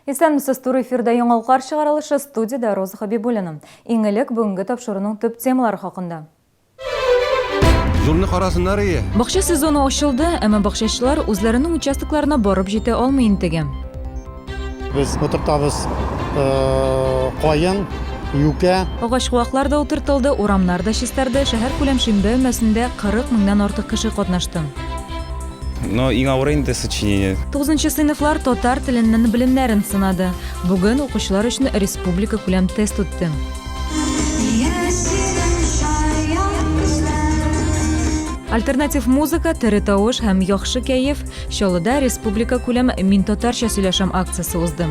Исәнмесез, туры эфирда яңалыклар чыгарылышы, студиядә Роза Хабибуллина. Иң элек бүгенге тапшыруның төп темалары хакында. Юлны карасыннар ие. Бакча сезоны ачылды, әмма бакчачылар үзләренең участокларына барып җитә алмый интегә. Без утыртабыз каен, юкә. Агач-куаклар да утыртылды, урамнар да чистарды, шәһәркүләм шимбә өмәсендә 40 меңнән артык кеше катнашты. Но иң авыры инде сочинение. Тугызынчы сыйныфлар татар теленнән белемнәрен сынады. Бүген укучылар өчен республика күләм тест үтте. Альтернатив музыка, тере тавыш һәм яхшы кәеф. Чаллыда республика күләм Мин татарча сөйләшәм акциясе узды.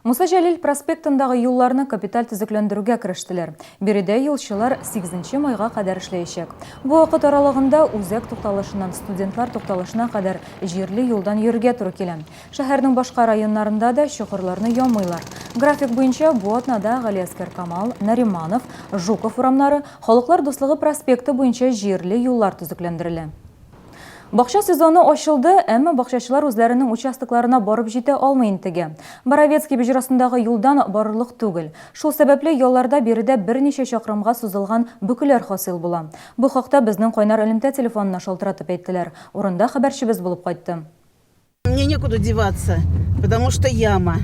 Муса Җәлил проспектындагы юлларны капиталь төзекләндерүгә керештеләр. Биредә юлчылар 8 майга кадәр эшләячәк. Бу вакыт аралыгында үзәк тукталышыннан студентлар тукталышына кадәр җирле юлдан йөрергә туры килә. Шәһәрнең башка районнарында да чокырларны ямыйлар. График буенча бу атнада Галиәскәр Камал, Нариманов, Жуков урамнары, Халыклар дуслыгы проспекты буенча җирле юллар төзекләндерелә. Бакча сезоны ачылды, әмма бакчачылар үзләренең участокларына барып җитә алмый интегә. Боровецкий боҗрасындагы юлдан барырлык түгел. Шул сәбәпле ялларда биредә берничә чакрымга сузылган бөкеләр хасил була. Бу хакта безнең кайнар элемтә телефонына шалтыратып әйттеләр. Урында хәбәрчебез булып кайтты. Мне некуда деваться, потому что яма.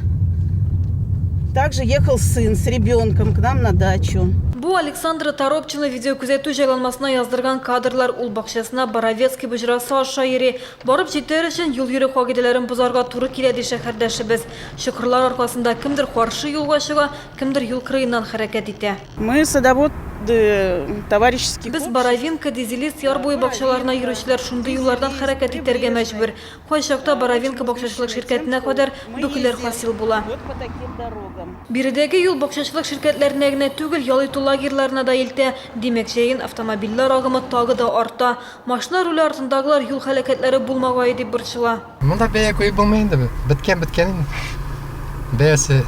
Также ехал сын с ребенком к нам на дачу. Бу Александра Торопчина видеокүзәтү җайланмасына яздырган кадрлар. Ул бакчасына Боровецкий боҗрасы аша йөри. Барып җитәр өчен юл йөрү кагыйдәләрен бозарга туры килә, ди шәһәрдәшебез. Чокырлар аркасында кемдер каршы юлга чыга, кемдер юл кырыеннан хәрәкәт итә. Мы садоводы товарищеских Без Боровинка, Дизелист яр буе бакчаларына йөрүчеләр шундый юллардан хәрәкәт итәргә мәҗбүр. Кайчакта Боровинка бакчачылык ширкәтенә кадәр бөкеләр хасил була. Биредәге юл бакчачылык ширкәтләренә генә түгел, ял итү лагерьларына да илтә. Димәк, җәен автомобильләр агымы тагы да арта. Машина руле артындагылар юл һәлакәтләре булмагае дип борчыла. Монда бәя куеп булмый инде. Беткән, беткән инде. Бәясе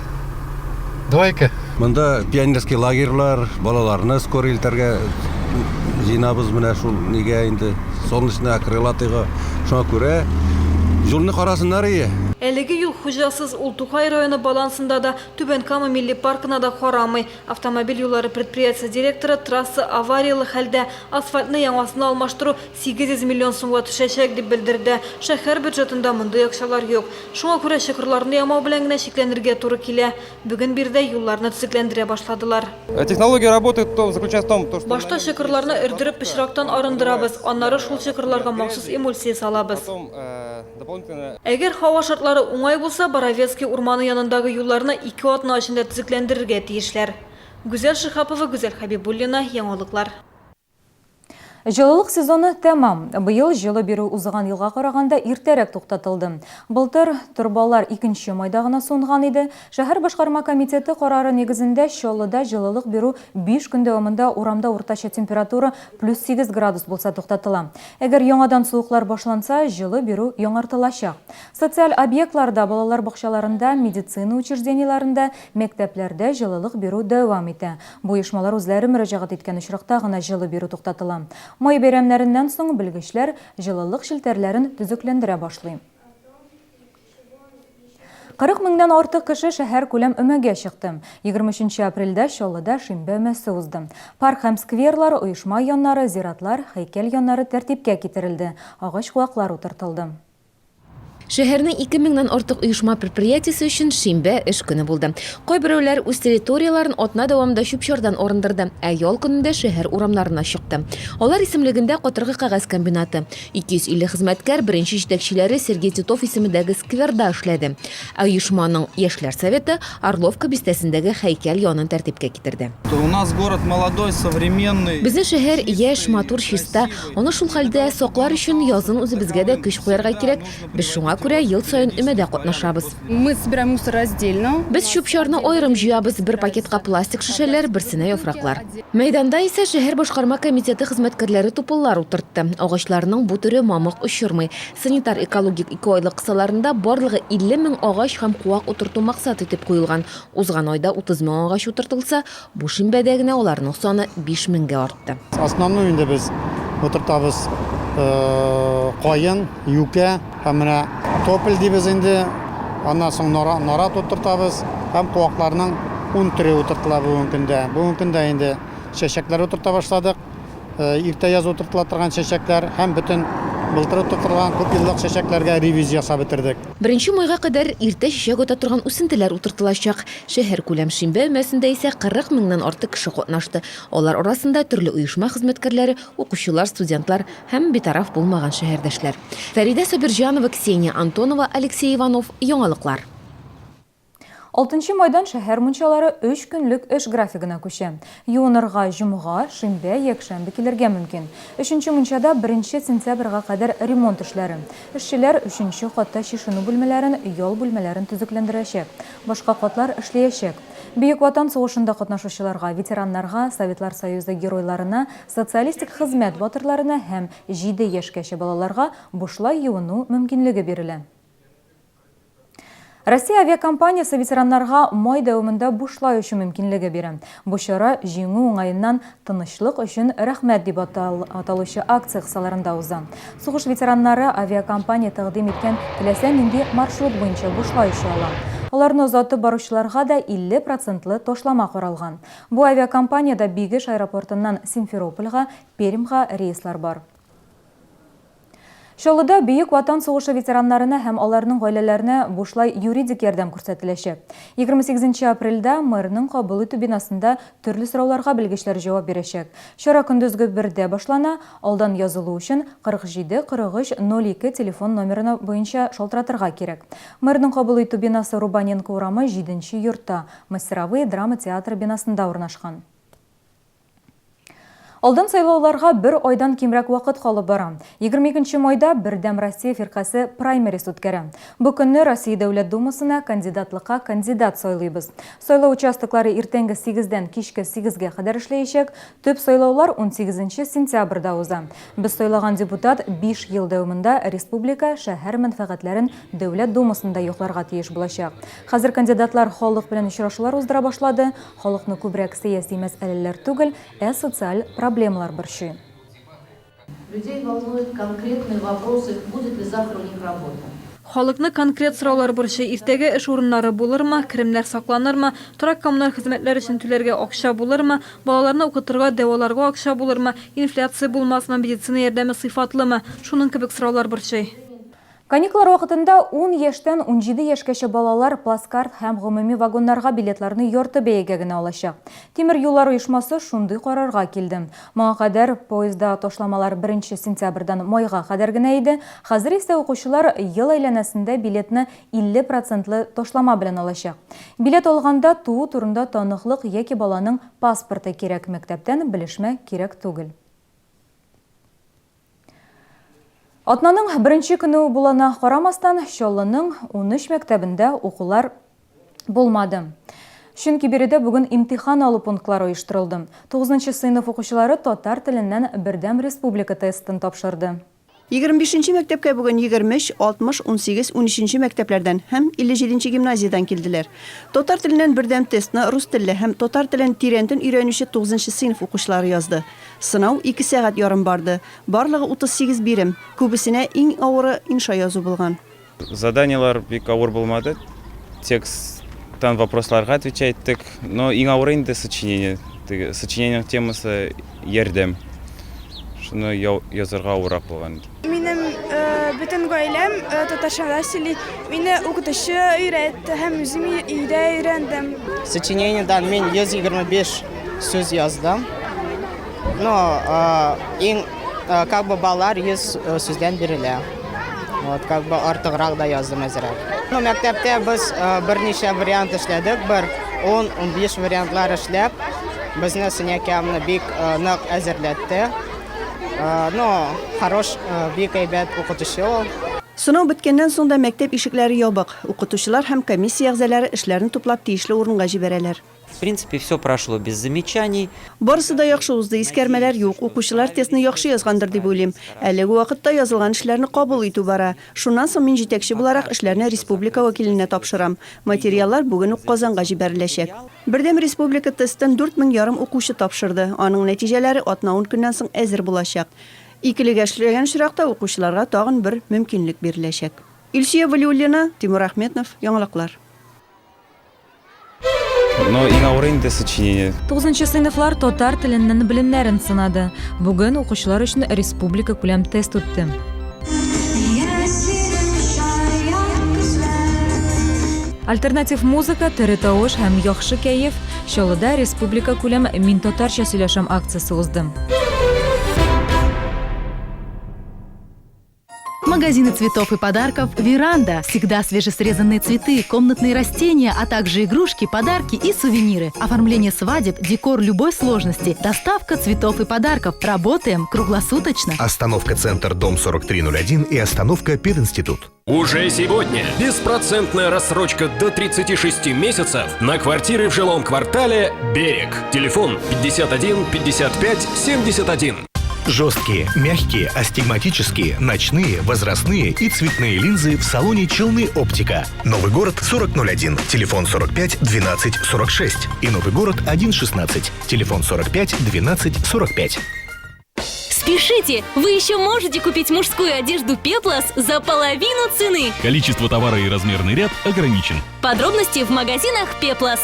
двойка. Монда пионерский лагерьлар, балаларны скоро илтәргә җыенабыз менә шул нигә инде Солнечная, Крылатыйга. Шуңа күрә юлны карасыннар ие. Әлеге юл хуҗасыз, ул Тукай районы балансында да, Түбән Кама милли паркына да карамый. Автомобиль юллары предприятиесе директоры трасса аварияле хәлдә, асфальтны яңасына алмаштыру 800 миллион сумга төшәчәк, дип белдерде. Шәһәр бюджетында мондый акчалар юк. Шуңа күрә чокырларны ямау белән генә чикләнергә туры килә. Бүген биредә юлларны төзекләндерә башладылар. Технология работы заключается в том, то что. Башта чокырларны өрдереп пычрактан арындырабыз, аннары шул чокырларга махсус эмульсия салабыз. Әгәр һава шартлары уңай булса, Боровецкий урманы янындагы юлларны ике атна эчендә төзекләндерергә тиешләр. Гүзәл Шиһапова, Гүзәл Хәбибуллина, Яңалыклар. Җылылык сезоны тәмам. Быел җылы бирү узган елга караганда иртәрәк туктатылды. Былтыр торбалар икенче майда гына суынган иде. Шәһәр башкарма комитеты карары нигезендә Чаллыда җылылык бирү биш көн дәвамында урамда уртача температура плюс 8 градус булса туктатыла. Әгәр яңадан суыклар башланса, җылы бирү яңартылачак. Социаль объектларда, балалар бакчаларында, медицина учреждениеләрендә, мәктәпләрдә җылылык бирү дәвам итә. Бу оешмалар үзләре мөрәҗәгать иткән очракта гына җылы бирү туктатыла. Май бәйрәмнәреннән соң белгечләр җылылык челтәрләрен төзекләндерә башлый. 40 меңнән артык кеше шәһәркүләм өмәгә чыкты. 23 нче апрельдә Чаллыда шимбә өмәсе узды. Парк һәм скверлар, оешма яннары, зиратлар, һәйкәл яннары тәртипкә китерелде, агач-куаклар утыртылды. Шәһәрнең 2 меңнән артык оешма-предприятиесе өчен шимбә эш көне булды. Кайберәүләр үз территорияләрен атна дәвамында чүп-чардан арындырды, ә ял көнендә шәһәр урамнарына чыкты. Алар исемлегендә катыргы кәгазь комбинаты. 250 хезмәткәр беренче җитәкчеләре Сергей Титов исемендәге скверда эшләде. Ә оешманың Яшьләр советы Орловка бистәсендәге һәйкәл янын тәртипкә китерде. У нас город молодой, современный. Безнең шәһәр яшь, матур, чиста. Аны шул хәлдә саклар өчен язын үзебезгә дә көч куярга кирәк. Без шуңа күрә ел саен өмәдә катнашабыз. Мы собираем мусор раздельно. Без чүп-чарны аерым җыябыз, бер пакетка пластик шешәләр, берсенә яфраклар. Мәйданда исә шәһәр башкарма комитеты хезмәткәрләре тупыллар утыртты. Агачларның бу төре мамык очырмый. Санитар-экологик икеайлык кысаларында барлыгы 50 мең агач һәм куак утырту максат итеп куелган. Узган айда 30 мең агач утыртылса, бу шимбәдә генә аларның саны 5 меңгә артты. Основной инде без утыртабыз каен, юкә. Һәм менә тополь дибез инде, аннан соң нора, нарат утыртабыз һәм куакларның ун төре утыртыла бүгенге көндә. Бүгенге көндә инде чәчәкләр утырта башладык. Иртә яз утыртыла торган чәчәкләр һәм бөтен былтыр утыртылган күп еллык чәчәкләргә ревизия ясап бетердек. Беренче майга кадәр иртә чәчәк ата торган үсентеләр утыртылачак. Шәһәркүләм шимбә өмәсендә исә 40 меңнән артык кеше катнашты. Алар арасында төрле оешма хезмәткәрләре, укучылар, студентлар һәм битараф булмаган шәһәрдәшләр. Фәридә Сабирҗанова, Ксения Антонова, Алексей Иванов, Яңалыклар. Алтынчы майдан шәһәр мунчалары өч көнлек эш графигына күчә. Юынырга җомга, шимбә, якшәмбе килергә мөмкин. Өченче мунчада беренче сентябрьгә кадәр ремонт эшләре. Эшчеләр өченче катта чишенү бүлмәләрен, ял бүлмәләрен төзекләндерәчәк. Башка катлар эшләячәк. Бөек Ватан сугышында катнашучыларга, ветераннарга, Советлар Союзы Геройларына, социалистик хезмәт батырларына һәм җиде яшькәчә балаларга бушлай юыну мөмкинлеге бирелә. Россия авиакомпаниясе ветераннарга май дәвамында бушлай очу мөмкинлеге бирә. Бу чара Җиңү уңаеннан Тынычлык өчен рәхмәт дип аталучы акция кысаларында уза. Сугыш ветераннары авиакомпания тәкъдим иткән теләсә нинди маршрут буенча бушлай оча ала. Аларны озатып баручыларга да 50 процентлы ташлама каралган. Бу авиакомпаниядә Бигеш аэропортыннан Симферопольгә, Пермьга рейслар бар. Чаллыда Бөек Ватан сугышы ветераннарына һәм аларның гаиләләренә бушлай юридик ярдәм күрсәтеләчәк. 28 нче апрельдә мэрның кабул итү бинасында төрле сорауларга белгечләр җавап бирәчәк. Чара көндезге бердә башлана, алдан язылу өчен 47 43 02 телефон номерына буенча шалтыратырга кирәк. Мэрның кабул итү бинасы Рубаненко урамы 7 нче йортта, Мастеровые драма театры бинасында урнашкан. Алдан сайлауларга бер айдан кимрәк вакыт калып бара. 22 нче майда Бердәм Россия фиркасе праймериз үткәрә. Бу көнне Россия Дәүләт Думасына кандидатлыкка кандидат сайлыйбыз. Сайлау участоклары иртәнге сигездән кичке сигезгә кадәр эшләячәк. Төп сайлаулар унсигезенче сентябрьдә уза. Без сайлаган депутат биш ел дәвамында республика, шәһәр мәнфәгатьләрен Дәүләт Думасында якларга тиеш булачак. Хәзер кандидатлар халык белән очрашулар уздыра башлады. Халыкны күбрәк сәяси мәсьәләләр түгел, ә социаль проблемалар борчый. Людей волнуют конкретные вопросы, будет ли завтра у них работа. Халыкны конкрет сораулар борчый, иртәгә эш урыннары булырмы, керемнәр сакланырмы, торак-коммуналь хезмәтләр өчен түләргә акча булырмы, балаларны укытырга, дәваларга акча булырмы, инфляция булмасмы, медицина ярдәме сыйфатлымы, шуның кебек сораулар борчый. Каникуллар вакытында ун яшьтән 17 яшькәчә балалар плацкарт һәм гомуми вагоннарга билетларны ярты бәягә генә алачак. Тимер юллар оешмасы шундый карарга килде. Моңа кадәр поездда ташламалар беренче сентябрьдән майга кадәр генә иде, хәзер исә укучылар ел әйләнәсендә билетны 50 процентлы ташлама белән алачак. Билет алганда туу турында таныклык яки баланың паспорты кирәк, мәктәптән белешмә кирәк түгел. Атнаның беренче көне булуына карамастан, Чаллының 13 мәктәбендә укулар булмады. Чөнки биредә бүген имтихан алу пунктлары оештырылды. Тугызынчы сыйныф укучылары татар теленнән бердәм республика тестын тапшырды. 25 нче мәктәпкә бүген 23, 60, 18, 13 нче мәктәпләрдән һәм 57 нче гимназиядән килделәр. Татар теленнән бердәм тестны рус телле һәм татар телен тирәнтен өйрәнүче тугызынчы сыйныф укучылары язды. Сынау ике сәгать ярым барды. Барлыгы 38 бирем. Күбесенә иң авыры инша язу булган. Заданиелар бик авыр булмады. Тексттан вопросларга отвечать иттек. Но иң авыры инде сочинение. Теге сочинениенең темасы ярдәм. Шуны язарга авыррак булган. Минем бөтен гаиләм татарчада сөйли. Мине укытучы өйрәтте һәм үзем өйдә өйрәндем. Сочинениедән мин 125 сүз яздым. Ну, иң как бы баллар 100 сүздән бирелә. Вот, как бы артыграк да яздым әзрәк. Ну, мәктәптә без берничә вариант эшләдек, бер 10-15 вариантлар эшләп, безне Сөнякәмне бик нык әзерләтте. Ну, хорош, бик әйбәт укытучы ул. Сынау беткәннән соң да мәктәп ишекләре ябык. Укытучылар һәм комиссия әгъзалары эшләрне туплап тиешле урынга җибәрәләр. В принципе, все прошло без замечаний. Барысы да яхшы узды, искәрмәләр юк. Укучылар тестны яхшы язгандыр дип уйлыйм. Әлеге вакытта язылган эшләрне кабул итү бара. Шуннан соң мин җитәкче буларак эшләрне республика вәкиленә тапшырам. Материаллар бүген үк Казанга җибәреләчәк. Бердәм республика тестын 4 мең ярым укучы тапшырды. Аның нәтиҗәләре атна-ун көннән соң әзер булачак. Икелегә эшләгән очракта укучыларга тагын бер мөмкинлек биреләчәк. Илсөя Вәлиуллина, Тимур Әхметнов, Яңалыклар. Но иң авыры инде сочинение. Тугызынчы сыйныфлар татар теленнән белемнәрен сынады. Бүген укучылар өчен республика күләм тест үтте. Альтернатив музыка, тере тавыш һәм яхшы кәеф. Чаллыда республика күләм Мин татарча сөйләшәм акциясе узды. Магазины цветов и подарков «Веранда». Всегда свежесрезанные цветы, комнатные растения, а также игрушки, подарки и сувениры. Оформление свадеб, декор любой сложности, доставка цветов и подарков. Работаем круглосуточно. Остановка «Центр», дом 4301 и остановка «Пединститут». Уже сегодня беспроцентная рассрочка до 36 месяцев на квартиры в жилом квартале «Берег». Телефон 51 55 71. Жесткие, мягкие, астигматические, ночные, возрастные и цветные линзы в салоне «Челны Оптика». Новый город 4001, телефон 45 12 46 и Новый город 116, телефон 45 12 45. Спешите! Вы еще можете купить мужскую одежду «Пеплос» за половину цены. Количество товара и размерный ряд ограничен. Подробности в магазинах «Пеплос».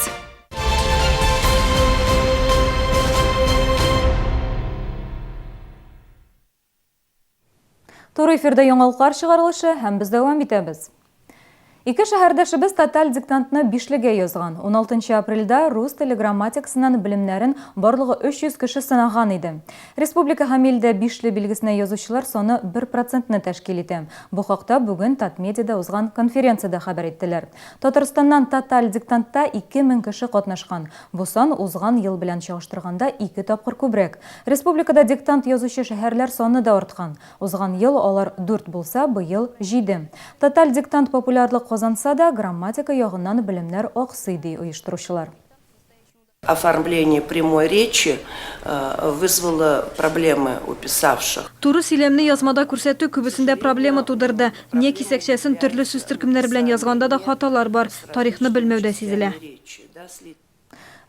Туры эфирда яңалыклар чыгарылышы һәм без дәвам итәбез. Ике шәһәрдәшебез тоталь диктантны бишлегә язган. 16 апрельдә рус теле грамматикасыннан белемнәрен барлыгы 300 кеше сынаган иде. Республика һәм илдә бишле билгесенә язучылар саны 1 процентны тәшкил итә. Бу хакта бүген Татмедиада узган конференциядә хәбәр иттеләр. Татарстаннан тоталь диктантта 2000 кеше катнашкан. Бу сан узган ел белән чагыштырганда ике тапкыр күбрәк. Республикада диктант язучы шәһәрләр саны да арткан. Узган ел алар дүрт булса, быел, җиде. Тоталь диктант популярлык казанса да, грамматика ягыннан белемнәр аксый, ди оештыручылар. Оформление прямой речи вызвало проблемы у писавших. Туры сөйләмне язмада күрсәтү күбесендә проблема тудырды. Не кисәкчәсен төрле сүз төркемнәре белән язганда да хаталар бар. Тарихны белмәү дә сизелә.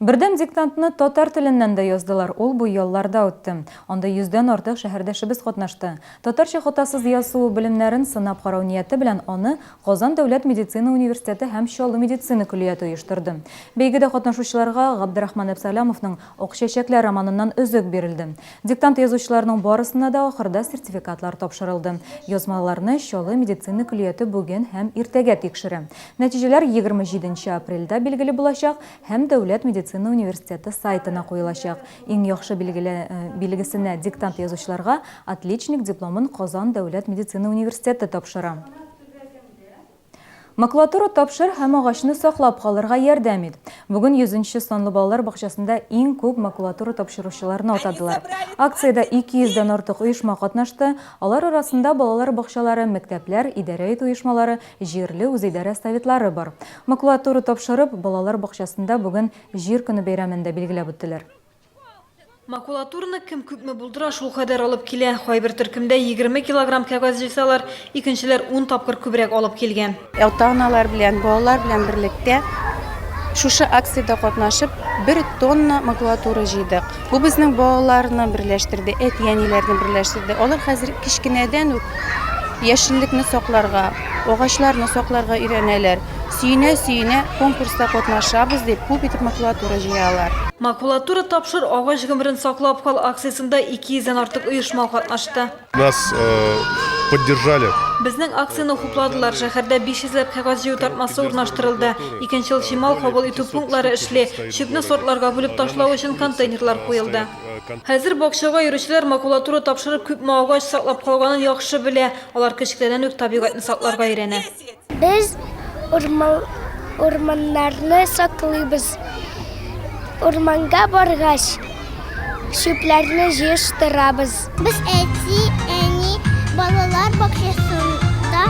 Бердәм диктантны татар теленнән дә яздылар, ул бу ялларда үтте. Анда йөздән артык шәһәрдәшебез катнашты. Татарча хатасыз язу белемнәрен сынап карау нияте белән аны Казан дәүләт медицина университеты һәм Чаллы медицина көллияте оештырды. Бәйгедә катнашучыларга Габдрахман Әбсәләмовның Ак чәчәкләр романыннан өзек бирелде. Диктант язучыларның барысына да ахырда сертификатлар тапшырылды. Язмаларны Чаллы медицина көллияте бүген һәм иртәгә тикшерә. Нәтиҗәләр 27 нче апрельдә билгеле булачак һәм Дәүләт медицина университеты сайтына куелачак. Иң яхшы билгеле билгесенә диктант язучыларга Отличник дипломын Казан дәүләт медицина университеты тапшыра. Макулатура тапшыр һәм агачны саклап калырга ярдәм ит. Бүген 100 нче санлы балалар бакчасында иң күп макулатура тапшыручыларны атадылар. Акциядә 200 дән артык оешма катнашты. Алар арасында балалар бакчалары, мәктәпләр, идарә итү оешмалары, җирле үзидарә советлары бар. Макулатура тапшырып, балалар бакчасында бүген Җир көне бәйрәмен дә билгеләп үттеләр. Макулатураны кем күпме булдыра, шул кадәр алып килә. Кайбер төркемдә 20 килограмм кәгазь җыйсалар, икенчеләр ун тапкыр күбрәк алып килгән. Ата-аналар белән, балалар белән берлектә шушы акциядә катнашып, бер тонна макулатура җыйдык. Бу безнең балаларны берләштерде, әти-әниләрне берләштерде. Алар хәзер кечкенәдән үк яшеллекне сакларга, агачларны сакларга өйрәнәләр. Сөенә-сөенә конкурста катнашабыз дип, күп итеп макулатура җыялар. Макулатура тапшыр, агач гомерен саклап кал акциясендә 200 дән артык оешма катнашты. Нас поддержали. Безнең акцияне хупладылар. Шәһәрдә 500 ләп кәгазь җыю тартмасы урнаштырылды. Икенчел чимал кабул итү пунктлары эшли. Чүпне сортларга бүлеп ташлау өчен контейнерлар куелды. Хәзер бакчага йөрүчеләр макулатура тапшырып күпме агач саклап калганын яхшы белә. Алар кечкенәдән үк табигатьне сакларга өйрәнә. Без урманнарны саклыйбыз. Урманга баргач, чүпләрне җыештырабыз. Без әти, әни, балалар бакчасында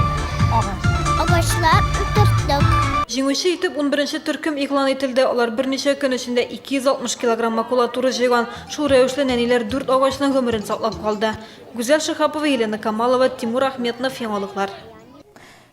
агачлар утырттык. Җиңүче итеп унберенче төркем игълан ителде. Алар берничә көн эчендә 260 килограмм макулатура җыйган. Шул рәвешле нәниләр дүрт агачның гомерен саклап калды. Гүзәл Шиһапова, Елена Камалова, Тимур Ахметнов, Яңалыклар.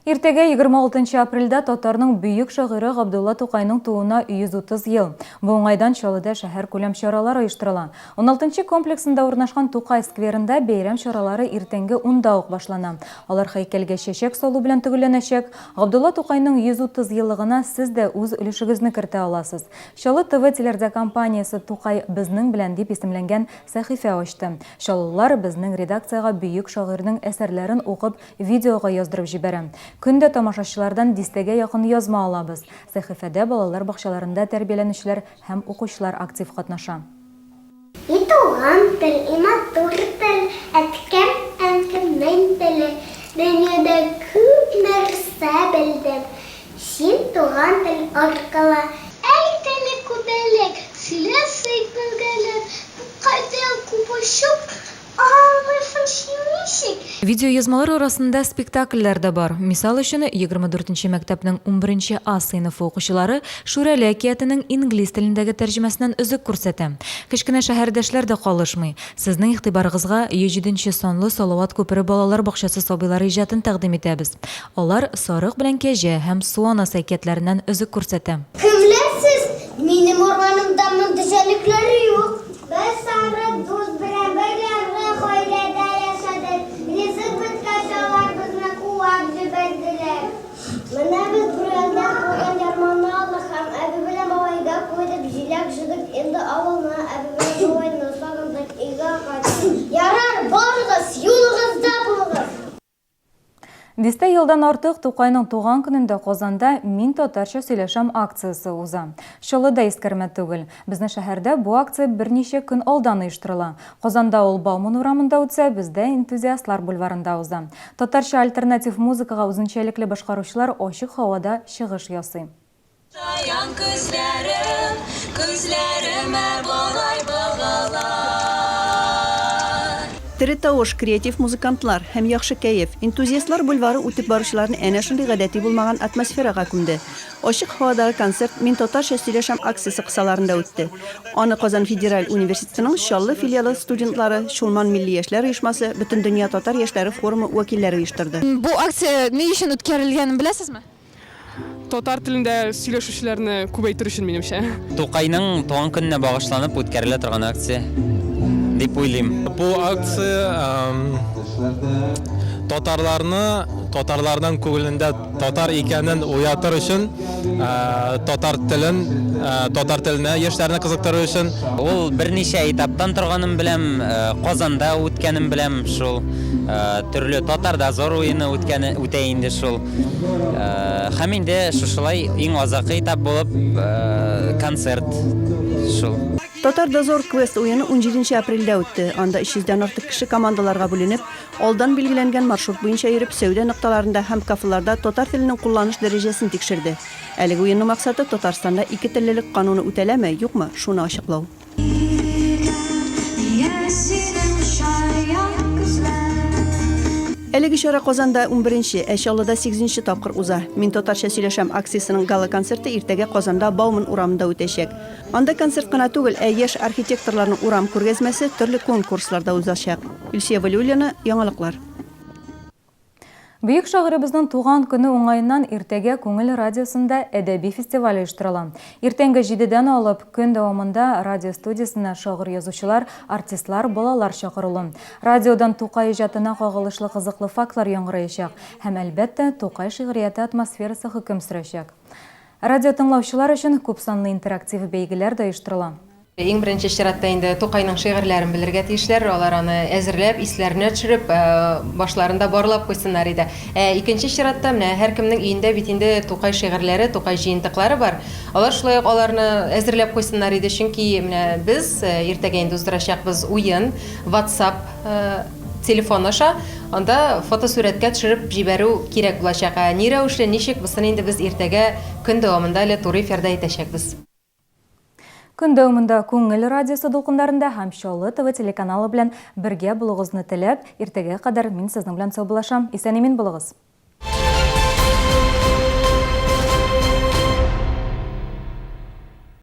Иртәгә 26 нчы апрельдә татарның бөек шагыйре Габдулла Тукайның тууына 130 ел. Бу уңайдан Чаллыда шәһәркүләм чаралар оештырыла. Уналтынчы комплексында урнашкан Тукай скверында бәйрәм чаралары иртәнге унда ук башлана. Алар һәйкәлгә чәчәк салу белән төгәлләнәчәк. Габдулла Тукайның 130 еллыгына сез дә үз өлешегезне кертә аласыз. Чаллы ТВ телерадиокомпаниясе Тукай безнең белән дип исемләнгән сәхифә ачты. Чаллылар безнең редакциягә бөек шагыйрьнең әсәрләрен укып Видеога яздырып җибәрәм. Көн дә тамашачылардан дистәгә якын язма алабыз. Сәхифәдә балалар бакчаларында тәрбияләнүчеләр һәм укучылар актив катнаша. И туган тел, и матур тел, Әткәм, әнкәмнең теле. Дөньяда күп нәрсә белдем, Син туган тел аркылы. Әйт әле, күбәләк, сөйләшик бергәләп, Күп кайда күп очып, Аңлыйсың син ничек? Видеоязмалар арасында спектакльләр дә бар. Мисал өчен, 24 нче мәктәпнең унберенче А сыйныфы укучылары Шүрәле әкиятенең инглиз телендәге тәрҗемәсеннән өзек күрсәтә. Кечкенә шәһәрдәшләр дә калышмый. Сезнең игътибарыгызга 107 нче санлы Салават күпере балалар бакчасы сабыйлары иҗатын тәкъдим итәбез. Алар Сарык белән кәҗә һәм Су анасы әкиятләреннән өзек күрсәтә. Кемнәр сез? Минем урманымда мондый җәнлекләр юк. Без Сарык дус белән бер ярлы гаиләдә яшәдек. Ризык беткәч, алар безне куап җибәрделәр. Менә без бүрәнәдән куйган ярманы алдык һәм әби белән бабайга куйдык, җиләк җыйдык, инде авылны, әби белән бабайны сагындык, өйгә кайттык. Ярар, барыгыз, юлыгызда булыгыз! Дистә елдан артык Тукайның туган көнендә Казанда Мин татарча сөйләшәм акциясе уза. Чаллы да искәрмә түгел. Безнең шәһәрдә бу акция берничә көн алдан оештырыла. Казанда ул Бауман урамында үтсә, бездә Энтузиастлар бульварында уза. Татарча альтернатив музыкага үзенчәлекле башкаручылар ачык һавада чыгыш ясый. Шаян күзләрең, күзләремә болай багалар. Тере тавыш, креатив музыкантлар һәм яхшы кәеф, Энтузиастлар бульвары үтеп баручыларны әнә шундый гадәти булмаган атмосферага күмде. Ачык һавадагы концерт Мин татарча сөйләшәм акциясе кысаларында үтте. Аны Казан федераль университетының Чаллы филиалы студентлары, Чулман милли яшьләр оешмасы, Бөтендөнья татар яшьләре форумы вәкилләре оештырды. Бу акция ни өчен үткәрелгәнен беләсезме? Татар телендә сөйләшүчеләрне күбәйтер өчен, минемчә. Тукайның туган көненә багышланып үткәрелә торган акция дип уйлыйм. Бу акция татарларны, татарларның күңелендә татар икәнен уятыр өчен, татар телен, татар теленә яшьләрне кызыктыру өчен. Ул берничә этаптан торганын беләм, Казанда үткәнен беләм шул. Төрле татар дозор уены үткәне үтә инде шул. Һәм инде шушылай иң азакы этап булып концерт шул. Татар Дозор квест уены унҗиденче апрельдә үтте. Анда 300 дән артык кеше командаларга бүленеп, алдан билгеләнгән маршрут буенча йөреп, сәүдә нокталарында һәм кафеларда татар теленең кулланыш дәрәҗәсен тикшерде. Әлеге уенның максаты, Татарстанда икетеллелек кануны үтәләме, юкмы, шуны ачыклау. Әлеге чара Казанда унберенче, ә Чаллыда сигезенче тапкыр уза. Мин татарча сөйләшәм акциясенең гала-концерты иртәгә Казанда Бауман урамында үтәчәк. Анда концерт кына түгел, ә яшь архитекторларның урам күргәзмәсе, төрле конкурслар да узачак. Илсөя Вәлиуллина, Яңалыклар. Бөек шагыйребезнең туган көне уңаеннан иртәгә Күңел радиосында әдәби фестиваль оештырыла. Иртәнге җидедән алып, көн дәвамында радио студиясенә шагыйрь-язучылар, артистлар, балалар чакырулы. Радиодан Тукай иҗатына кагылышлы кызыклы фактлар яңгыраячак һәм, әлбәттә, Тукай шигърияте атмосферасы хөкем сөрәчәк. Радиотыңлаучылар өчен күпсанлы интерактив бәйгеләр дә оештырыла. Иң беренче чиратта инде Тукайның шигырьләрен белергә тиешләр, алар аны әзерләп, исләренә төшереп, башларында барлап куйсыннар иде. Ә икенче чиратта, менә һәркемнең өендә бит инде Тукай шигырьләре, Тукай җыентыклары бар. Алар шулай ук аларны әзерләп куйсыннар иде, чөнки менә без иртәгә инде уздырачакбыз уен, WhatsApp телефон аша, анда фотосурәткә төшереп җибәрү кирәк булачак. Ә ни рәвешле, ничек, бусын инде без иртәгә көн дәвамында әле туры эфирда әйтәчәкбез. Көн дәвамында Күңел радиосы дулкыннарында һәм Чаллы ТВ телеканалы белән бергә булуыгызны теләп, иртәгә кадәр мин сезнең белән саубуллашам. Исән-имин булыгыз!